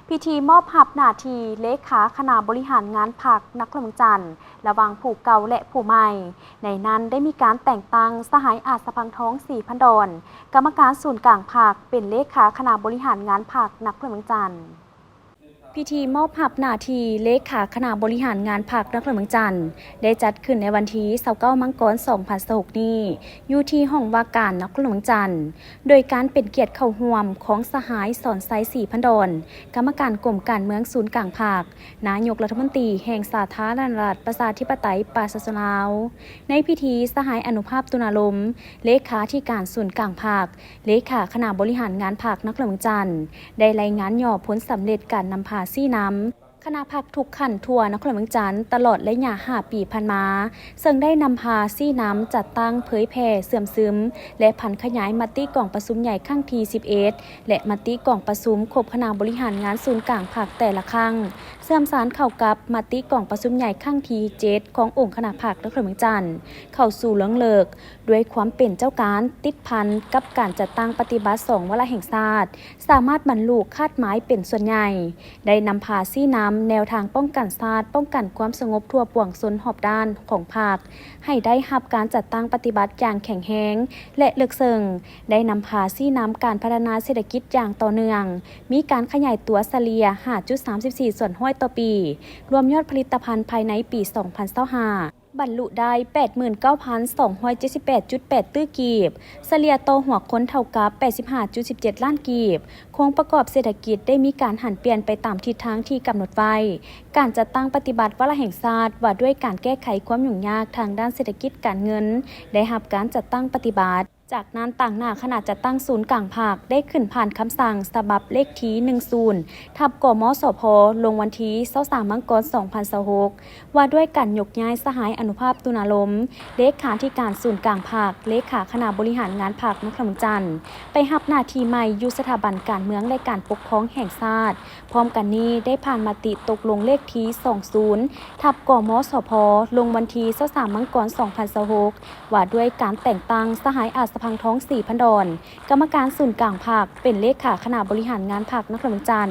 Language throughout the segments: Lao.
ພິທີມອບຮັບໜ້າທີ່ເລຂາຄະນະບໍລິຫານງານພັກນະຄອນຫຼວງວຽງຈັນ ລະຫວ່າງຜູ້ເກົ່າ ແລະ ຜູ້ໃໝ່. ໃນນັ້ນໄດ້ມີການແຕ່ງຕັ້ງສະຫາຍ ອາດສະພັງທອງ ສີພັນດອນ ກຳມະການສູນກາງພັກ ເປັນເລຂາຄະນະບໍລິຫານງານພັກນະຄອນຫຼວງວຽງຈັນ. ພິທີມອບຮັບໜ້າທີ່ເລຂາຄະນະບໍລິຫານງານພັກນະຄອນຫຼວງວຽງຈັນ ໄດ້ຈັດຂຶ້ນໃນວັນທີຊາວເກົ້າ ມັງກອນ ສອງພັນຊາວຫົກນີ້ ຢູ່ທີ່ຫ້ອງວ່າການນະຄອນຫຼວງວຽງຈັນ ໂດຍການເປັນກຽດເຂົ້າຮ່ວມຂອງສະຫາຍ ສອນໄຊ ສີພັນດອນ ກຳມະການກົມການເມືອງສູນກາງພັກ, ນາຍົກລັດຖະມົນຕີແຫ່ງສາທາລະນະລັດ ປະຊາທິປະໄຕ ປະຊາຊົນລາວ. ໃນພິທີ, ສະຫາຍ ອະນຸພາບ ຕຸນາລົມ ເລຂາທິການສູນກາງພັກ, ເລຂາຄະນະບໍລິຫານງານພັກນະຄອນຫຼວງວຽງຈັນ ໄດ້ລາຍງານຫຍໍ້ຜົນສຳເລັດການນຳພາຊີ້ນຳຄະນະພັກທຸກຂັ້ນທົ່ວນະຄອນຫຼວງວຽງຈັນ ຕະຫຼອດໄລຍະຫ້າປີຜ່ານມາ, ເຊິ່ງໄດ້ນຳພາຊີ້ນຳຈັດຕັ້ງເຜີຍແຜ່ເຊື່ອມຊຶມ ແລະ ຜັນຂະຫຍາຍມະຕິກອງປະຊຸມໃຫຍ່ຄັ້ງທີສິບເອັດ ແລະ ມະຕິກອງປະຊຸມຄົບຄະນະບໍລິຫານງານສູນກາງພັກແຕ່ລະຄັ້ງ, ເຊື່ອມສານເຂົ້າກັບມະຕິກອງປະຊຸມໃຫຍ່ຄັ້ງທີເຈັດຂອງອົງຄະນະພັກນະຄອນຫຼວງວຽງຈັນ ເຂົ້າສູ່ເລິງເລິກ ດ້ວຍຄວາມເປັນເຈົ້າການຕິດພັນກັບການຈັດຕັ້ງປະຕິບັດສອງວາລະແຫ່ງຊາດ, ສາມາດບັນລຸຄາດໝາຍເປັນສ່ວນໃຫຍ່, ໄດ້ນຳພາຊີ້ນຳແນວທາງປ້ອງກັນຊາດ, ປ້ອງກັນຄວາມສະຫງົບທົ່ວປວງຊົນຮອບດ້ານຂອງພັກ ໃຫ້ໄດ້ຮັບການຈັດຕັ້ງປະຕິບັດຢ່າງແຂງແຮງ ແລະ ເລິກເຊິ່ງ, ໄດ້ນຳພາຊີ້ນຳການພັດທະນາເສດຖະກິດຢ່າງຕໍ່ເນື່ອງ, ມີການຂະຫຍາຍຕົວສະເລ່ຍຫ້າຈຸດສາມສິບສີ່ສ່ວນຮ້ອຍຕໍ່ປີ, ລວມຍອດຜະລິດຕະພັນພາຍໃນປີສອງພັນຊາວຫ້າ ບັນລຸໄດ້ແປດໝື່ນເກົ້າພັນສອງຮ້ອຍເຈັດສິບແປດຈຸດແປດຕື້ກີບ, ສະເລ່ຍຕໍ່ຫົວຄົນເທົ່າກັບແປດສິບຫ້າຈຸດສິບເຈັດລ້ານກີບ. ໂຄງປະກອບເສດຖະກິດໄດ້ມີການຫັນປ່ຽນໄປຕາມທິດທາງທີ່ກຳນົດໄວ້. ການຈັດຕັ້ງປະຕິບັດວາລະແຫ່ງຊາດວ່າດ້ວຍການແກ້ໄຂຄວາມຫຍຸ້ງຍາກທາງດ້ານເສດຖະກິດການເງິນ ໄດ້ຮັບການຈັດຕັ້ງປະຕິບັດ. ຈາກນັ້ນ, ຕາງໜ້າຄະນະຈັດຕັ້ງສູນກາງພັກໄດ້ຂຶ້ນຜ່ານຄຳສັ່ງສະບັບເລກທີໜຶ່ງສູນ ທັບ ກມສພ ລົງວັນທີຊາວສາມ ມັງກອນ ສອງພັນຊາວຫົກ ວ່າດ້ວຍການຍົກຍ້າຍສະຫາຍ ອະນຸພາບ ຕຸນາລົມ ເລຂາທິການສູນກາງພັກ, ເລຂາຄະນະບໍລິຫານງານພັກນະຄອນຫຼວງວຽງຈັນ ໄປຮັບໜ້າທີ່ໃໝ່ຢູ່ສະຖາບັນການເມືອງ ແລະ ການປົກຄອງແຫ່ງຊາດ. ພ້ອມກັນນີ້, ໄດ້ຜ່ານມະຕິຕົກລົງເລກທີສອງສູນ ທັບ ກມສພ ລົງວັນທີຊາວສາມ ມັງກອນ ສອງພັນຊາວຫົກ ວ່າດ້ວຍການແຕ່ງຕັ້ງສະຫາຍ ອາດສະພັງທອງ ສີພັນດອນ ກຳມະການສູນກາງພັກ ເປັນເລຂາຄະນະບໍລິຫານງານພັກນະຄອນຫຼວງວຽງຈັນ.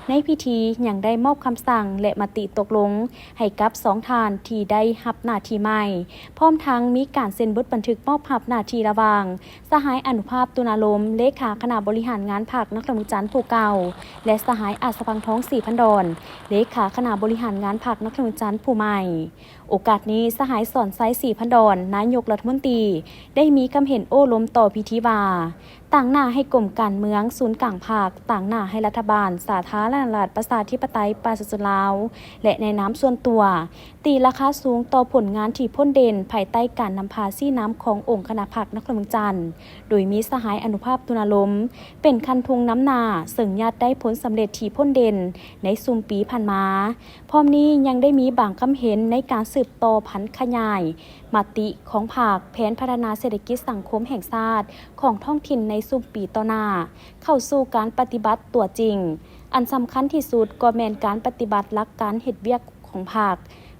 ໃນພິທີຍັງໄດ້ມອບຄຳສັ່ງ ແລະ ມະຕິຕົກລົງໃຫ້ກັບສອງທ່ານທີ່ໄດ້ຮັບໜ້າທີ່ໃໝ່, ພ້ອມທັງມີການເຊັນບົດບັນທຶກມອບຮັບໜ້າທີ່ລະຫວ່າງສະຫາຍ ອະນຸພາບ ຕຸນາລົມ ເລຂາຄະນະບໍລິຫານງານພັກນະຄອນຫຼວງວຽງຈັນຜູ້ເກົ່າ ແລະ ສະຫາຍ ອາດສະພັງທອງ ສີພັນດອນ ເລຂາຄະນະບໍລິຫານງານພັກນະຄອນຫຼວງວຽງຈັນຜູ້ໃໝ່. ໂອກາດນີ້, ສະຫາຍ ສອນໄຊ ສີພັນດອນ ນາຍົກລັດຖະມົນຕີ ໄດ້ມີຄຳເຫັນໂອ້ລົມຕໍ່ພິທີວ່າ, ຕາງໜ້າໃຫ້ກົມການເມືອງສູນກາງພັກ, ຕາງໜ້າໃຫ້ລັດຖະບານສາທາລະນະລັດ ປະຊາທິປະໄຕ ປະຊາຊົນລາວ ແລະ ໃນນາມສ່ວນຕົວ, ຕີລາຄາສູງຕໍ່ຜົນງານທີ່ພົ້ນເດັ່ນ ພາຍໃຕ້ການນຳພາຊີ້ນຳຂອງອົງຄະນະພັກນະຄອນຫຼວງວຽງຈັນ, ໂດຍມີສະຫາຍ ອະນຸພາບ ຕຸນາລົມ ເປັນຄັນທຸງນຳໜ້າ, ເຊິ່ງຍາດໄດ້ຜົນສຳເລັດທີ່ພົ້ນເດັ່ນໃນຊຸມປີຜ່ານມາ. ພ້ອມນີ້ຍັງໄດ້ມີບາງຄຳເຫັນໃນການສືບຕໍ່ຜັນຂະຫຍາຍມະຕິຂອງພັກ, ແຜນພັດທະນາເສດຖະກິດສັງຄົມແຫ່ງຊາດຂອງທ້ອງຖິ່ນໃນຊຸມປີຕໍ່ໜ້າ ເຂົ້າສູ່ການປະຕິບັດຕົວຈິງ. ອັນສຳຄັນທີ່ສຸດກໍແມ່ນການປະຕິບັດຫຼັກການເຮັດວຽກຂອງພັກ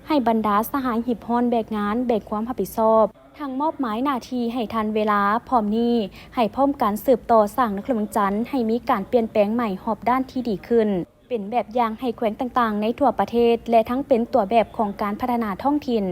ໃຫ້ບັນດາສະຫາຍຮີບຮ້ອນແບກງານ, ແບ່ງຄວາມຮັບຜິດຊອບ, ທັງມອບໝາຍໜ້າທີ່ໃຫ້ທັນເວລາ, ພ້ອມນີ້ໃຫ້ພ້ອມກັນສືບຕໍ່ສ້າງນະຄອນຫຼວງວຽງຈັນໃຫ້ມີການປ່ຽນແປງໃໝ່ຮອບດ້ານທີ່ດີຂຶ້ນ, ເປັນແບບຢ່າງໃຫ້ແຂວງຕ່າງໆໃນທົ່ວປະເທດ ແລະ ທັງເປັນຕົວແບບຂອງການພັດທະນາທ້ອງຖິ່ນ.